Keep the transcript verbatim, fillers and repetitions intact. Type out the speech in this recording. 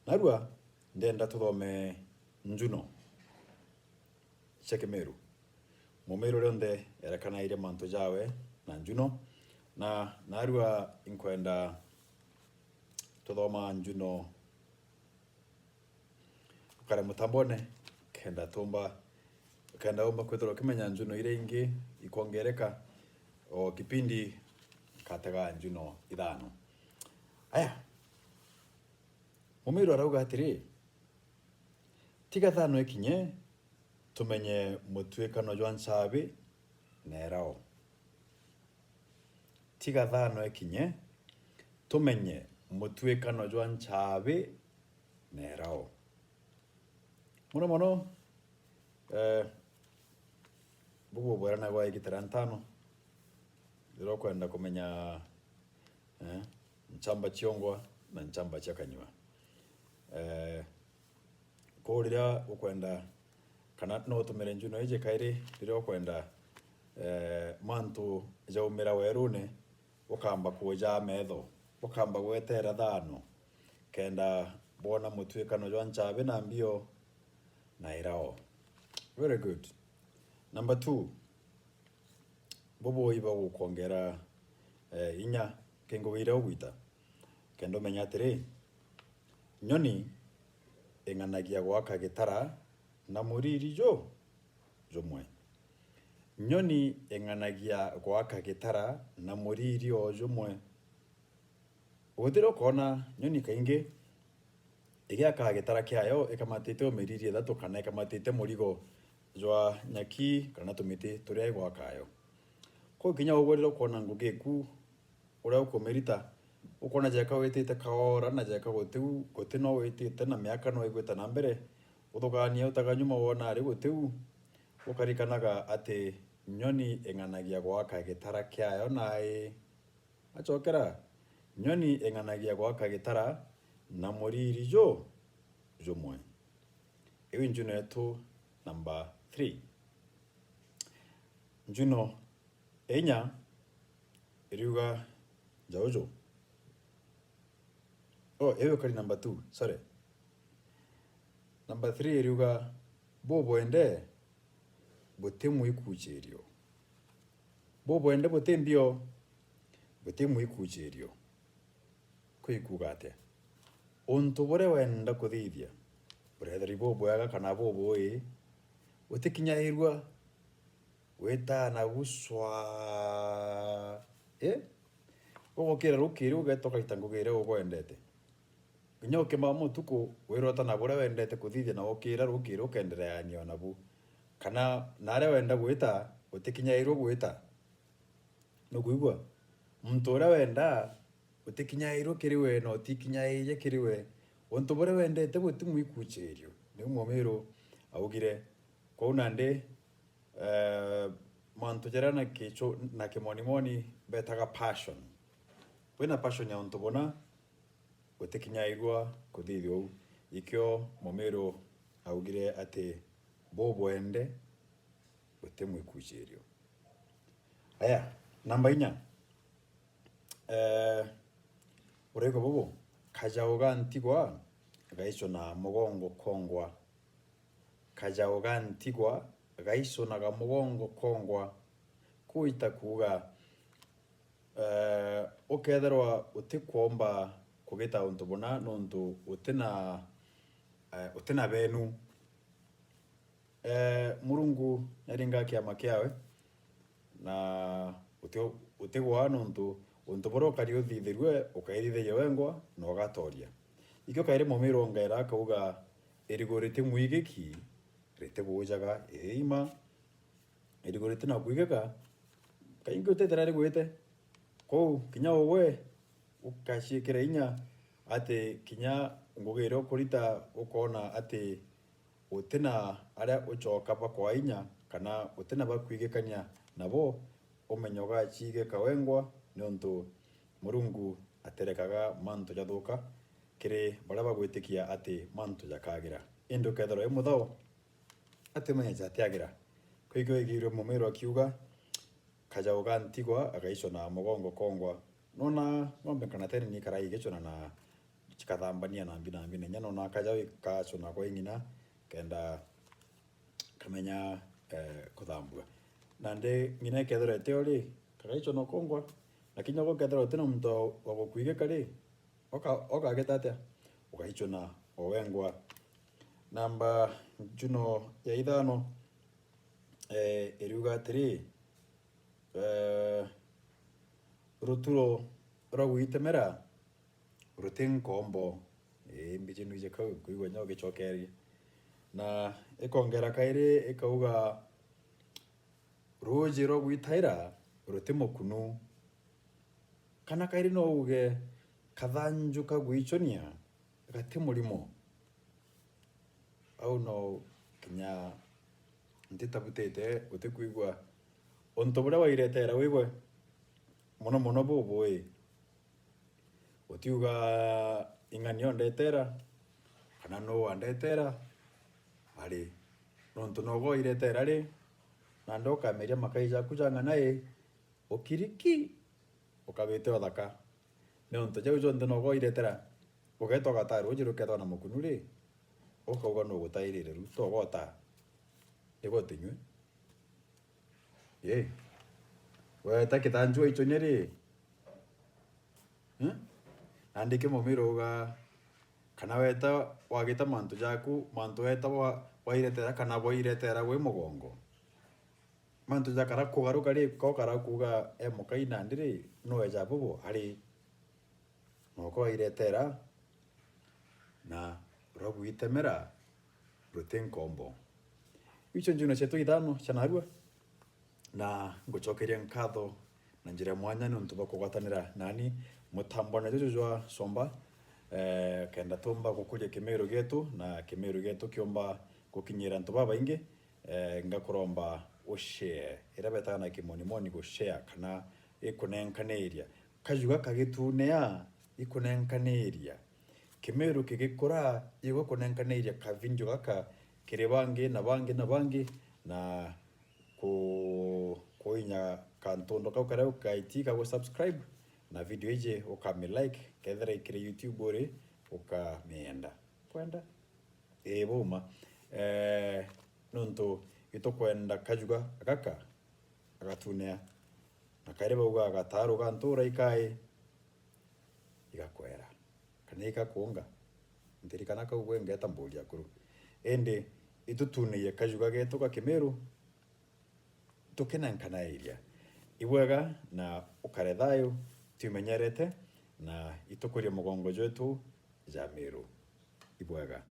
Narua ndenda tuthome njuno cia Kimiru. Mumiru rionthe erekanairie mantu jawe na njuno, na narua inkwenda tuthoma njuno ukare mutambone, kenda tumba, kenda umba kwithirwa ukimenya njuno iria ingi ikwongereka o kipindi katega njuno ithano. Aya, Mumiru arauga atiri, tiga thano ikinye, tumenye mutwikano jwa nchabi na irao. Tiga thano ikinye, tumenye mutwikano jwa nchabi na irao. Mono mono, eh, bubu bweranagwa igitara ntano, riria ukwenda kumenya, eh, nchamba ciongwa na nchamba cia kanyua. Eh, Kuu riria ukwenda, kana no utumire njuno iji kairi riria ukwenda, eh, mantu jaumira werune, ukamba kujaa metho, ukamba gwetera thano, kenda bwona mutwikano jwa nchabi na mbio na irao. Very good. Number two, bubu iba gukwongera, eh, inya kingugi iria ugwita. Kenda umenya atiri, nyoni ing'anagia gwaka gitara na muriri ju jumwe. Nyoni ing'anagia gwaka gitara na muriri o jumwe. Withire ukoona nyoni kaingi igiakaa gitara kiayo ikamatite o miriri ithatu kana ikamatite murigo jwa nyaki kana tumiti turia igwakayo. Kwou kinya ugwe riria ukoona ngugi iku uria ukumirita, ukoona jeka witite kaora na jeka gutiu, guti no witite na miaka no igwita na mbere, uthugania utaga nyuma wona ari gutiu, ukarikanaga ati nyoni ing'anagia gwaka gitara kiayo nai. Acokera, nyoni ing'anagia gwaka gitara na muriri ju jumwe. Iu njuno yetu number three. Njuno inya iriuga jauju. Oh, iu ikari number two, sorry. Number three iriuga, bubwende buti mwikuchirio. Bubwende buti mbio, buti mwikuchirio. Kwi kuuga atia? Untu buria wenda kuthithia, buretheri bubwega kana bubui, utikinyairua, witaa nagu cwaa. I? Ugukira rukiri ugeeta ukarita ngugi iria ugwendete. Kinya ukimama mutuku, wirota na buria wendete kuthithia na ukira rukiri ukendereania o nabu. Kana na aria wenda gwita, utikinyairua gwita. Nukwigua? Muntu uria wenda utikinyairua kiri we na utikinyaire kiri we. Untu buria wendete buti mwikuchirio. Niu Mumiru augire. Kwou nandi, eh, mantu jaria na kichu-, na kimonimoni betaga passion. Wina passion ya untu buna, utikinyairua kuthithia uu. Ikio Mumiru augire ati bubwende buti mwikuchirio. Aya, namba inya. Eh, uraigua bubu, kajau ga ntigwa gaicuna mugongo kongwa. Kajau ga ntigwa gaicunaga mugongo kongwa. Kuita kuuga, eh, ukethirwa utikwomba kugita untu buna nontu utina, eh, utina benu. Eh, Murungu naringa kiama kiawe, na uti-, utigwaa nontu untu buria ukari uthithirue, ukaithithagia wengwa na ugatoria. Ikio kairi Mumiru ongeera akauga, irigu ritimwigiki, ritibujaga, ii ima, irigu ritina kwigika, kaingi utethira rigwite. Kwou kinya ugwe ukaciikira inya ati kinya ngugi iria ukurita ukoona ati utina aria ucoka bakwa inya kana utina bakwigikania nabo, umenye ugaciigika wengwa, niuntu Murungu aterekaga mantu jathuka kiri baria bagwitikia ati mantu jakagira. Indi ukethirwa wi muthao, ati umenye jatiagira. Kwigua igirwe Mumiru akiuga, kajau ga ntigwa agaicuna mugongo kongwa. Nona ng'ombe kana teni ni karai igicuna na kathambania nambi nambi, na inya nona kaja wi kachuna kwa ing'ina, kenda kamenya, eh, kuthambua. Nandi ng'ina ikethirwa itio ri, kagaichuna ukongwa, na kinya ugukethirwa utina muntu wa, wa gukuigika ri, oka-, okagita atia? Ugaichuna o wengwa. Namba njuno ya ithano, eh, iriuga atiri, eh, ruturo rwa gwitemera ruti nkombo. Ii, mbiji nwije kau kwigua nya ugicokeria. Na ikongera kairi ikauga, ruuji rwa gwitaira ruti mukunu. Kana kairi no uge, kathanju ka gwichonia gati murimo. Au no kinya ntitabutite utikwigua untu buria wairetera wigwe, mono mono bubui. Utiuga ing'ani ondetera, kana nuu wandetera, ari, nontu nogo oiretera ri, nandi ukameria makai jaku ja ng'ana i, ukiriki, ukabite uthaka. Nontu jau jonthe nogo oiretera, ugeeta ugataa ruuji rukethwa na mukunu ri, ukauga nugutairire ru, togota, nigo utinyue. Ii. Weta kithanju waichonia ri? Hmm? Nandi kimumiruga, kana weta wagita mantu jaku, mantu weta wa-, wairetera kana bwairetera gwi mugongo. Mantu jakara kugaruka ri, ko kara kuuga e mukai nandi ri, nueja bubu ari. Noko wairetera, na rwa gwitemera ruti nkombo. Icio njuno cietu ithano cia narua, na ngucokeria nkatho na njira ya mwanya niuntu bwa kugwatanira nani mutambone juju jwa Somba, eh, kenda tumba gukuria Kimiru gietu, na Kimiru gietu kiumba gukinyira antu babaingi. Eh, ngakuromba ushare, iria betaga na kimonimoni gushare, kana ikunenkaniria. Kajuga kagitunea, ikunenkaniria. Kimiru kigikura, igwe kunenkaniria ka video gaka kiri bangi na bangi na bangi, na ku-, kuinya kantundo kau karia ukaiti ka gu subscribe, na video iji ukami like, kethira ikiri YouTube uri ukamienda. Kwenda? Ii, buma. Eh, nontu itukwenda kajuga gaka agatunea. Na kairi bauga gataru ga ntura ikai igakwera, kana ikakunga. Ndirikana kau gwe ngeta mburi akuru. Indi itutuneiye kajuga getu ga Kimiru, tukinenkanairia. Ibwega na ukare thayu, tumenyerete, na itukurie mugongo jwetu ja Miru. Ibwega.